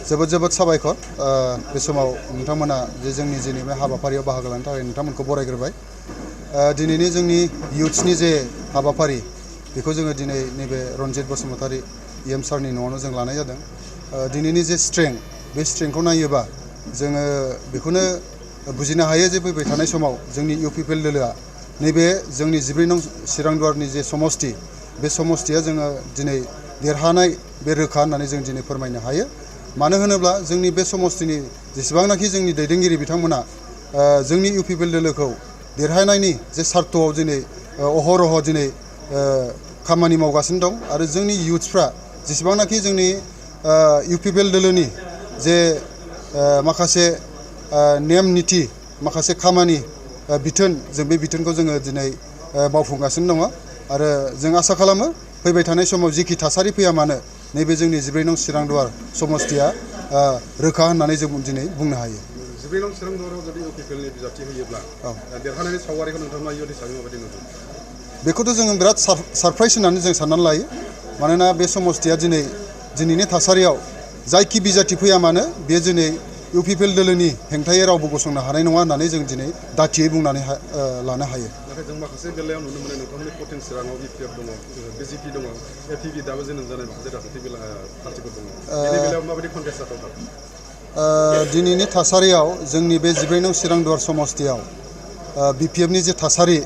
जोबोद जोबोद साबायखर बे समाव नोंथांमोना जे जोंनि दिनै बे हाबाफारियाव बाहागो लानो थाखाय नोंथांमोनखौ बरायग्रोबाय। दिनैनि जोंनि इयुथ्सनि जे हाबाफारि बेखौ जोङो दिनै नैबे रनजित बसुमतारी EM सारनि न'आवनो जों लानाय जादों। दिनैनि जे स्ट्रेंथ बे स्ट्रेंथखौ नायोबा जोङो बेखौनो बुजिनो हायो जे फैबाय थानाय समाव जोंनि UPPL दोलोआ नैबे जोंनि 14 नं चिरांदुवारनि जे समष्टि बे समष्टिया जोङो दिनै देरहानाय बे रोखा होननानै जों दिनै फोरमायनो हायो। मानो होनोब्ला जोंनि बे समष्टिनि जेसेबांनाखि जोंनि दैदेनगिरि बिथांमोना जोंनि UPPL दोलोखौ देरहानायनि जे सार्थआव दिनै अहरह दिनै खामानि मावगासिनो दं आरो जोंनि इयुथ्सफ्रा जेसेबांनाखि जोंनि UPPL दोलोनि जे माखासे नेम निथि माखासे खामानि बिथोन जों बे बिथोनखौ जोङो दिनै मावफुंगासिनो दङ आरो जों आसा खालामो फैबाय थानाय समाव जिखि थासारि फैया मानो नैबे जोंनि 14 नं चिरांदुवार समष्टिया रोखा होननानै जों दिनै बुंनो हायो। 14 नं चिरांदुवाराव जुदि UPPLनि बिजाथि होयोब्ला देरहानायनि सावगारिखौ नोंथांमोना इयुन हिसाबै माबायदि नुदों? बेखौथ' जोङो बिराद सारप्राइज होननानै जों साननानै लायो। मानोना बे समष्टिया दिनैनि थासारियाव जायखि बिजाथि फैया मानो बे दिनै UPPL दोलोनि हेंथायै रावबो गसंनो हानाय नङा होननानै जों दिनै दाथियै बुंनानै लानो हायो। नाथाय जों माखासे बेलायाव नुनो मोनो नोंथांमोननि कटिं चिराङाव EPF दङ, BJP दङ, APB दाबो जोनोम जानाय माखासे राजनीतिक पार्टिफोर दङ। बेनि बेलायाव माबायदि कन्टेस्ट जाथावथाव? दिनैनि थासारियाव जोंनि बे 14 नं चिरांदुवार समष्टियाव BPFनि जे थासारि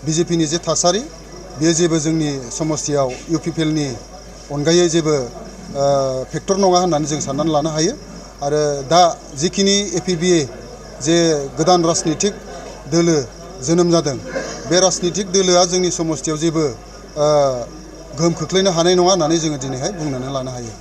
BJPनि जे थासारि बेयो जेबो जोंनि समष्टियाव UPPLनि अनगायै जेबो फेक्टर नङा होननानै जों साननानै लानो हायो। आरो दा जिखिनि APB जे गोदान राजनीतिक दोलो जोनोम जादों बे राजनीतिक दोलोआ जोंनि समष्टियाव जेबो गोहोम खोख्लैनो हानाय नङा होननानै जोङो दिनैहाय बुंनानै लानो हायो।